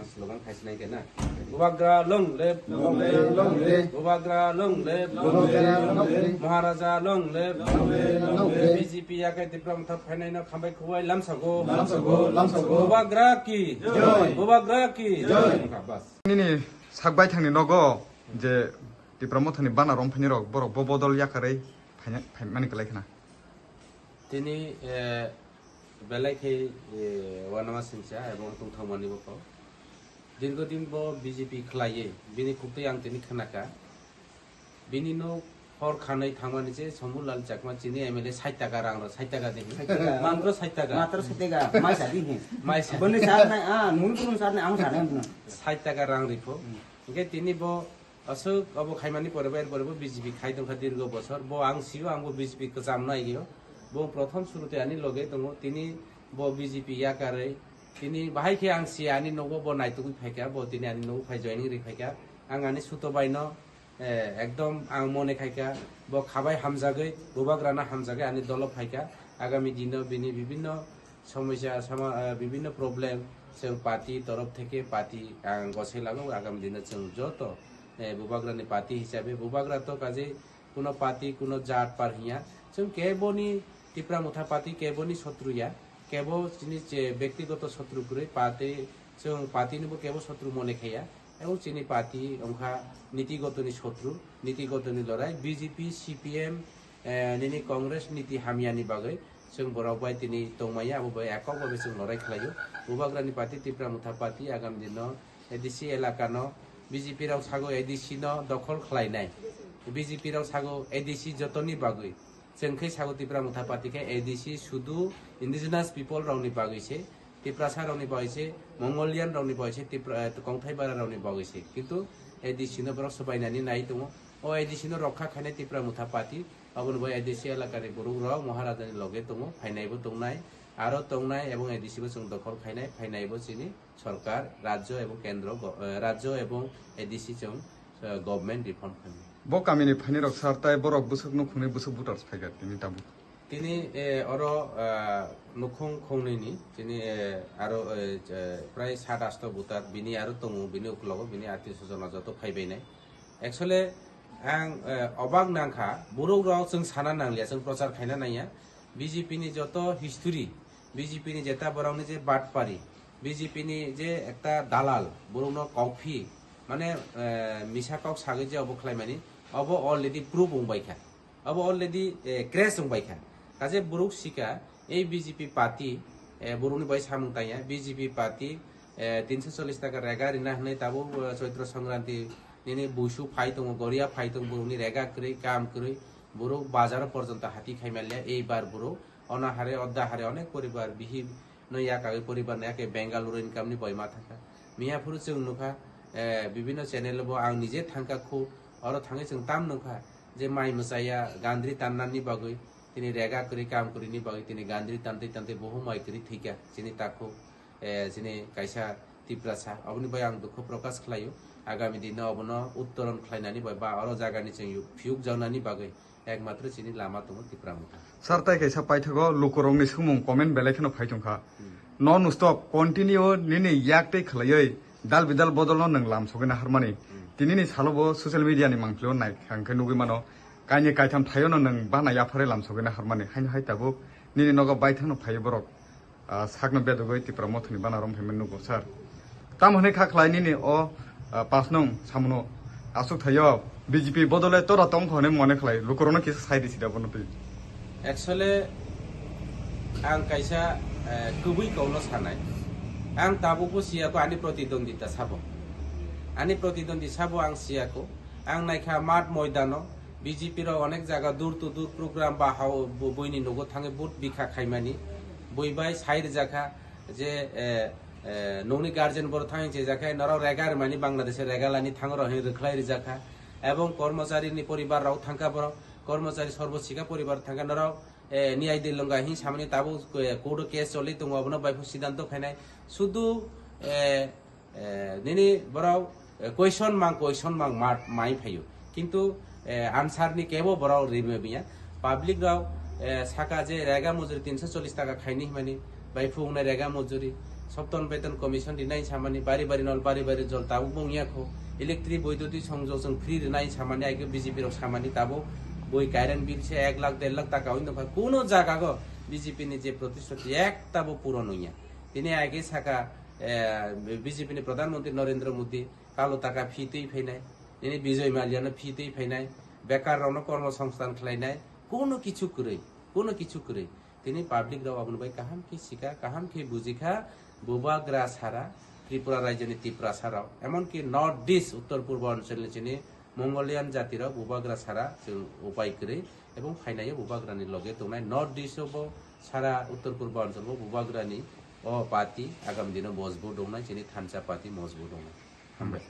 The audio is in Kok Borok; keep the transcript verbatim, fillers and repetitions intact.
Slogan khai sinai khe na. Bubagra long live. Long live, long live. Bubagra long live. Long live, long live. Maharaja long live. Long live, long live. B J P yakai Tipra Motha phainai no khambai khubai lamsago. Lamsago, lamsago. Bubagra ki. Jai. Bubagra ki. Jai. Bas. Nini sak baithangni nogo je Tipra Mothani bana romphani rok borok bo bodol yakarwi phaina-, phaimani kwlai khna. Tini, eh, belai khe, eh, uanama singcha ebong tongthokmani bo kok. Dirgho din bo B J P khlaiwi bini khuktwi ang tini khnakha. Bini nok hor khanwi thangmani je Sombulal Chakma chini M L A sait taka rang rw, sait taka di. Sait taka. Mantro sait taka. Matro sait taka, mai sa di hin. Mai sa. Boni sa nai, ah, nung kurung sa nai, ang sa nai buna. Sait taka rang ripho. Hmm. Hingke tini bo aswk obo khaimani pore bo, er pore bo B J P khai tongkha dirgho bosor. Bo ang sio, ang bo B J P kwcham nai gio. Bo prothom surute ani loge tongo. Tini bo B J P yakarwi. Tini bahai khe ang si ani nogo bo naitugwi phaikha. Bo tini ani nogo phai joining ri phaikha. Ang ani suto bai no Eh, ekdom ang mone khaikha, bo khabai hamjagwi, bubagrana hamjagwi ani dolo phaikha. Agami dino bini bibinno somosya, sama-, eh, bibinno problem chwng party torof theke party ang gosai lago. Agami dino chwng joto, eh, bubagrani party hisabe bubagra to kaje kuno party, kuno jat par hiya. Chwng keboni Tipra Motha party keboni sotru ya, kebo chini je bektigoto sotru kwrwi party, chwng party ni bo kebo sotru mone khaya. Ebo chini party wngkha nitigotoni sotru, nitigotoni lorai, B J P, C P M, eh, nini Congress niti hamyani bagwi chwng borok bai tini tongmaya, abo bai ekok bai chwng lorai khlaio. Bubagrani party Tipra Motha party agam dino A D C elakano B J P rok sago A D C no dokhol khlainai. B J P rok sago A D C jotoni bagwi. Chwng khe sago Tipra Motha party khe A D C sudu indigenous people rokni bagwi se, Tiprasa rokni bagwi se, Mongolian rokni bagwi se, Tipra, eh, Kongthai bara rokni bagwi se. Kintu A D C no borok swbainani nai tongo. O A D C no rokha khainai Tipra Motha party. Aboni bai A D C elakani borok rok Maharajani loge tongo, phainaibo tongnai, aro tongnai ebong A D C bo chwng dokhol khainai, phainaibo chini sorkar, rajyo ebong kendro go-, eh, rajyo ebong A D C chwng, eh, government reform khainai. Bo kamini phainirok sir, tai borok bwswk nukhungni bwswk voters phaikha tini tabuk? Tini, eh, oro, ah, nukhung khongnwini, tini, eh, aro, eh, eh, prai sat asto voter, bini aro tongo, bini uklogo, bini atio swjona joto phaibainai. Actually, ang, eh, obak nangkha, borok rok chwng sana nangliya, chwng prochar khaina nangya. B J P ni joto history, B J P ni jeta borokni je batpari, B J P ni je ekta dalal, borokno kokphi, mane, eh, misa kok sagwi je obo khlaimani, obo already proof wngbaikha. Abo already, eh, crash wngbaikha. Kaje borok sika, ei B J P party, eh, borokni bai samung tangya, B J P party, eh, tinso chollish taka rega rina hinwi tabuk, eh, Choitro Songkranti nini buisu phai tongo, goria phai tongo, borokni rega kwrwi, kam kwrwi, borok bazaro porjonto hati khai manliya, ei bar borok ono hare odda hare onek poribar bihik no yakagwi poribar no yake Bengaluru income ni boima thangkha. Miya phuru chwng nukha, eh, bibinno channel bo ang nije thangkha khu, oro thangwi chwng tam nukha je mai mwchaya gandri tannani bagwi, tini rega kwrwi kam kwrwini bagwi tini gandri tantwi tantwi bohum mai kwrwi thwikha chini takhuk, eh, chini kaisa Tiprasa. Oboni bai ang dukhu prokash khlaio, agami dino obono uttoron khlainani bai ba oro jagani chwng phiyuk jaknani bagwi. Ekmatro chini lama tongo Tipra Motha. Sir, tai kaisa paithago lukurokni sumung comment belai kheno phai tongkha. Hmm. Non stop, continue nini yak tei khwlaiwi dal bidal bodolno nwng lam sogwi naharmani. Hmm. Tinini salo bo social media ni mangpilio naikha hwnkhe nugwi mano. Kainwi kaitham thaiono nwng bana yapharwi lam sogwi naharmani. Haino hai tabuk nini nogo baithangno phaiwi borok. Ah, sakno bedogoi Tipra Mothani bana rom phaimani nugo, sir. Tamo hwnwi kha khlai nini o, ah, pas nung samono aswk thaio B J P bodole tora tong kho hwnwi mone khlai, lukurokno kisa sai risi da bono twi. Actually, ang kaisa, eh, kubui kokno sanai. Ang tabukbo siyako ani protidondita sabo. Ani protidondita sabo ang siyako. Ang naikha math moidano, B J P rok onek jaga door to door program ba hao bo-, buini nogo thangwi vote bikha khaimani. Bui bai sai rwjakha je, eh, eh, nokni guardian borok thangwi chejakha, norok rega rwmani Bangladesh-o rega lani thango rok hinwi rwkhlai rwjakha. Ebong kormochari ni poribar rok thangkha borok, kormochari sorbo sikha poribar thangkha norok, eh, niyai dilonga hin samani tabuk, eh, court o case choli tongo, obono bai phano sidanto khainai. Sudu, eh, Eh, nini borok, eh, question mang, question mang ma-, mai phaio. Kintu, eh, answer ni kebo borok rimya biya. Public rok, eh, saka je rega mujuri tinso chollish taka khaini himani, bai phungnai rega mujuri. Sopton beton commission rinai samani, bari bari nol, bari bari jol, tabuk bo wngya kho. Electric boidoti songjok chwng free rinai samani, aike B J P rok samani, tabuk boi current bill se ek lakh der lakh taka wngwi tongkha. Kuno jaga go B J P ni je protisthuti ekta bo puron wngya. Tini aike saka, eh, B J P ni Pradhan Mantri Narendra Modi kalo taka phi twi phainai, nini Bijoy Mallya no phi twi phainai, bekar rok no kormo songsthan khlainai, kuno kichu kwrwi, kuno kichu kwrwi. Tini public rok aboni bai kaham khe sika, kaham khe bujikha, bubagra sara Tripura rajyoni Tiprasa rok, emonki North East Uttor Purbo Anchal ni chini Mongolian jati rok bubagra sara chwng upai kwrwi, ebong phainaio bubagrani loge tongnai. North East o bo sara Uttor Purbo Anchal bo bubagrani o party agam dino mojbut wngnai, chini thansa party mojbut wngnai. Hambai.